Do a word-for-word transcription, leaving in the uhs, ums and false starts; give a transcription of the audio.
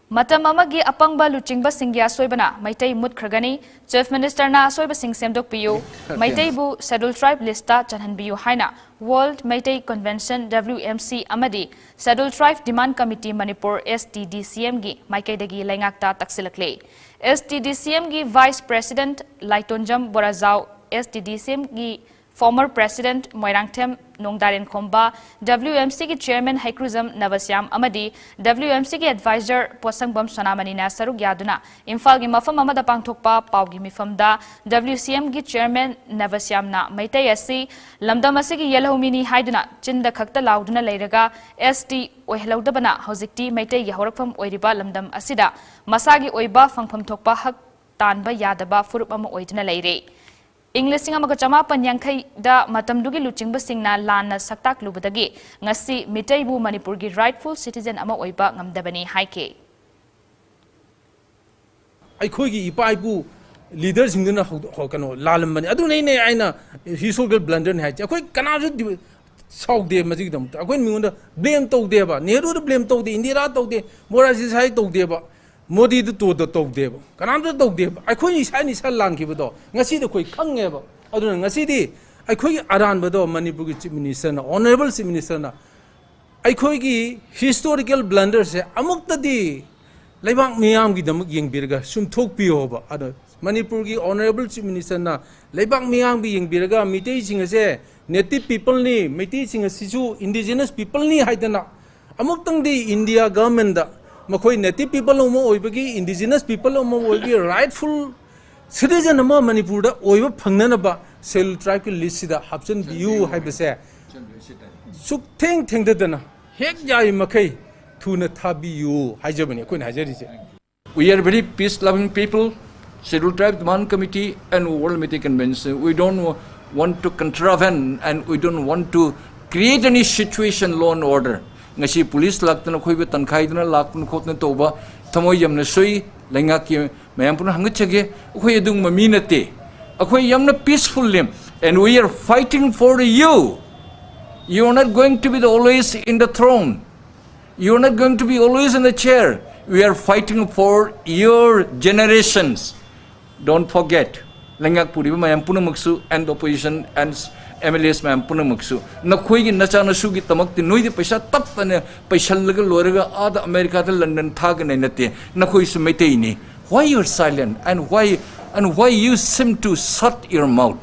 ꯃꯇꯝ ꯑꯃꯒꯤ ꯑꯄꯪꯕ ꯂꯨꯆꯤꯡꯕꯁꯤꯡꯒꯤ ꯑꯁꯣꯏꯕꯅ Meitei ꯃꯨꯠꯈ꯭ꯔꯒꯅꯤ꯫ Chief Ministerꯅ ꯑꯁꯣꯏꯕꯁꯤꯡ ꯁꯦꯝꯗꯣꯛꯄꯤꯌꯨ, ꯃꯩꯇꯩꯕꯨ Scheduled Tribe listꯇ ꯆꯜꯍꯟꯕꯤꯌꯨ ꯍꯥꯏꯅ World Meitei Convention, W M C, ꯑꯃꯗꯤ Scheduled Tribe Demand Committee Manipur, S T D C Mꯒꯤ ꯃꯥꯏꯀꯩꯗꯒꯤ ꯂꯩꯉꯥꯛꯇ ꯇꯛꯁꯤꯜꯂꯛꯂꯤ꯫ S T D C Mꯒꯤ Vice President ꯂꯥꯏꯇꯣꯟꯖꯝ ꯕꯣꯔꯥꯖꯥꯎ, S T D C Mꯒꯤ former President Moirangthem ꯅꯣꯡꯗꯥꯔꯦꯟꯈꯣꯝꯕ, W M Cꯒꯤ Chairman ꯍꯩꯀ꯭ꯔꯨꯖꯝ ꯅꯕꯁ꯭ꯌꯥꯝ ꯑꯃꯗꯤ W M Cꯒꯤ Advisor ꯄꯣꯠꯁꯪꯕꯝ ꯁꯣꯅꯥꯃꯅꯤꯅ ꯁꯔꯨꯛ ꯌꯥꯗꯨꯅ ꯏꯝꯐꯥꯜꯒꯤ ꯃꯐꯝ ꯑꯃꯗ ꯄꯥꯡꯊꯣꯛꯄ ꯄꯥꯎꯒꯤ ꯃꯤꯐꯝꯗ W C Mꯒꯤ Chairman ꯅꯕꯁ꯭ꯌꯥꯝꯅ Meitei ꯑꯁꯤ ꯂꯝꯗꯝ ꯑꯁꯤꯒꯤ ꯌꯦꯜꯍꯧꯃꯤꯅꯤ ꯍꯥꯏꯗꯨꯅ ꯆꯤꯟꯗ ꯈꯛꯇ ꯂꯥꯎꯗꯨꯅ ꯂꯩꯔꯒ S T ꯑꯣꯏꯍꯜꯍꯧꯗꯕꯅ ꯍꯧꯖꯤꯛꯇꯤ ꯃꯩꯇꯩꯒꯤ ꯍꯧꯔꯛꯐꯝ ꯑꯣꯏꯔꯤꯕ ꯂꯝꯗꯝ ꯑꯁꯤꯗ ꯃꯁꯥꯒꯤ ꯑꯣꯏꯕ ꯐꯪꯐꯝ ꯊꯣꯛꯄ ꯍꯛ ꯇꯥꯟꯕ ꯌꯥꯗꯕ ꯐꯨꯔꯨꯞ ꯑꯃ ꯑꯣꯏꯗꯨꯅ ꯂꯩꯔꯦ꯫ ꯏꯪ ꯂꯤꯁꯤꯡ ꯑꯃꯒ ꯆꯃꯥꯄꯟ ꯌꯥꯡꯈꯩꯗ ꯃꯇꯝꯗꯨꯒꯤ ꯂꯨꯆꯤꯡꯕꯁꯤꯡꯅ ꯂꯥꯟꯅ ꯁꯛꯇꯥꯛꯂꯨꯕꯗꯒꯤ ꯉꯁꯤ ꯃꯤꯇꯩꯕꯨ ꯃꯅꯤꯄꯨꯔꯒꯤ rightful citizen ꯑꯃ ꯑꯣꯏꯕ ꯉꯝꯗꯕꯅꯤ ꯍꯥꯏꯈꯤ꯫ ꯑꯩꯈꯣꯏꯒꯤ ꯏꯄꯥ ꯏꯄꯨ leaderꯁꯤꯡꯗꯨꯅ ꯍꯧ-, ꯍꯧ-, ꯀꯩꯅꯣ, ꯂꯥꯜꯂꯝꯕꯅꯤ꯫ ꯑꯗꯨꯅꯅꯦ ꯑꯩꯅ historical blunderꯅꯤ ꯍꯥꯏꯁꯦ꯫ ꯑꯩꯈꯣꯏ ꯀꯅꯥꯁꯨ ꯗꯤ-, ꯁꯥꯎꯗꯦ ꯃꯁꯤꯒꯤꯗꯃꯛꯇ꯫ ꯑꯩꯈꯣꯏꯅ ꯃꯤꯉꯣꯟꯗ blame ꯇꯧꯗꯦꯕ꯫ ꯅꯦꯍꯔꯨꯗ blame ꯇꯧꯗꯦ, ꯏꯟꯗꯤꯔꯥ ꯇꯧꯗꯦ, ꯃꯣꯔꯥꯔꯖꯤ ꯗꯦꯁꯥꯏ ꯇꯧꯗꯦꯕ, ꯃꯣꯗꯤꯗ ꯇꯧꯗ-, ꯇꯧꯗꯦꯕ꯫ ꯀꯅꯥꯝꯇ ꯇꯧꯗꯦꯕ꯫ ꯑꯩꯈꯣꯏꯅ ꯏꯁꯥꯅ ꯏꯁꯥ ꯂꯥꯟꯈꯤꯕꯗꯣ ꯉꯁꯤꯗꯤ ꯑꯩꯈꯣꯏ ꯈꯪꯉꯦꯕ꯫ ꯑꯗꯨꯅ ꯉꯁꯤꯗꯤ ꯑꯩꯈꯣꯏꯒꯤ ꯑꯔꯥꯟꯕꯗꯣ ꯃꯅꯤꯄꯨꯔꯒꯤ Chief Ministerꯅ, Honourable Chief Ministerꯅ ꯑꯩꯈꯣꯏꯒꯤ historical blunderꯁꯦ ꯑꯃꯨꯛꯇꯗꯤ ꯂꯩꯕꯥꯛ ꯃꯤꯌꯥꯝꯒꯤꯗꯃꯛ ꯌꯦꯡꯕꯤꯔꯒ ꯁꯨꯝꯊꯣꯛꯄꯤꯌꯣꯕ꯫ ꯑꯗꯣ ꯃꯅꯤꯄꯨꯔꯒꯤ Honourable Chief Ministerꯅ ꯂꯩꯕꯥꯛ ꯃꯤꯌꯥꯝꯒꯤ ꯌꯦꯡꯕꯤꯔꯒ ꯃꯤꯇꯩꯁꯤꯡ ꯑꯁꯦ native peopleꯅꯤ, ꯃꯩꯇꯩꯁꯤꯡ ꯑꯁꯤꯁꯨ indigenous peopleꯅꯤ ꯍꯥꯏꯗꯅ ꯑꯃꯨꯛꯇꯪꯗꯤ India governmentꯇ ꯃꯈꯣꯏ native people ꯑꯃ ꯑꯣꯏꯕꯒꯤ, indigenous people ꯑꯃ ꯑꯣꯏꯕꯒꯤ rightful citizen ꯑꯃ ꯃꯅꯤꯄꯨꯔꯗ ꯑꯣꯏꯕ ꯐꯪꯅꯅꯕ Scheduled Tribeꯀꯤ listꯁꯤꯗ ꯍꯥꯞꯆꯤꯟꯕꯤꯌꯨ ꯍꯥꯏꯕꯁꯦ ꯁꯨꯛꯊꯦꯡ ꯊꯦꯡꯊꯗꯅ ꯍꯦꯛ ꯌꯥꯔꯤ ꯃꯈꯩ ꯊꯨꯅ ꯊꯥꯕꯤꯌꯨ ꯍꯥꯏꯖꯕꯅꯤ ꯑꯩꯈꯣꯏꯅ ꯍꯥꯏꯖꯔꯤꯁꯦ꯫ We are very peace loving people, Scheduled Tribe Demand Committee and World Meitei Convention. We don't wa- want to contravene and we don't want to create any situation, law and order. ꯉꯁꯤ police ꯂꯥꯛꯇꯅ ꯑꯩꯈꯣꯏꯕꯨ ꯇꯟꯈꯥꯏꯗꯨꯅ ꯂꯥꯛꯇꯅ ꯈꯣꯠꯇꯅ ꯇꯧꯕ ꯊꯃꯣꯏ ꯌꯥꯝꯅ ꯁꯣꯏ꯫ ꯂꯩꯉꯥꯛꯀꯤ ꯃꯌꯥꯝ ꯄꯨꯝꯅ ꯍꯪꯒꯠꯆꯒꯦ꯫ ꯑꯩꯈꯣꯏ ꯑꯗꯨꯒꯨꯝꯕ ꯃꯤ ꯅꯠꯇꯦ꯫ ꯑꯩꯈꯣꯏ ꯌꯥꯝꯅ peacefully, and we are fighting for you. You are not going to be the always in the throne. You are not going to be always in the chair. We are fighting for your generations. Don't forget, ꯂꯩꯉꯥꯛ ꯄꯨꯔꯤꯕ ꯃꯌꯥꯝ ꯄꯨꯝꯅꯃꯛꯁꯨ and opposition and M L As ꯃꯌꯥꯝ ꯄꯨꯝꯅꯃꯛꯁꯨ, ꯅꯈꯣꯏꯒꯤ ꯅꯆꯥꯅꯁꯨꯒꯤꯗꯃꯛꯇꯤ ꯅꯣꯏꯗꯤ ꯄꯩꯁꯥ ꯇꯞꯇꯅ ꯄꯩꯁꯜꯂꯒ ꯂꯣꯏꯔꯒ ꯑꯥꯗ ꯑꯃꯦꯔꯤꯀꯥꯗ ꯂꯟꯗꯟ ꯊꯥꯒꯅꯤ ꯅꯠꯇꯦ꯫ ꯅꯈꯣꯏꯁꯨ ꯃꯩꯇꯩꯅꯤ꯫ Why you are silent and why, and why you seem to shut your mouth?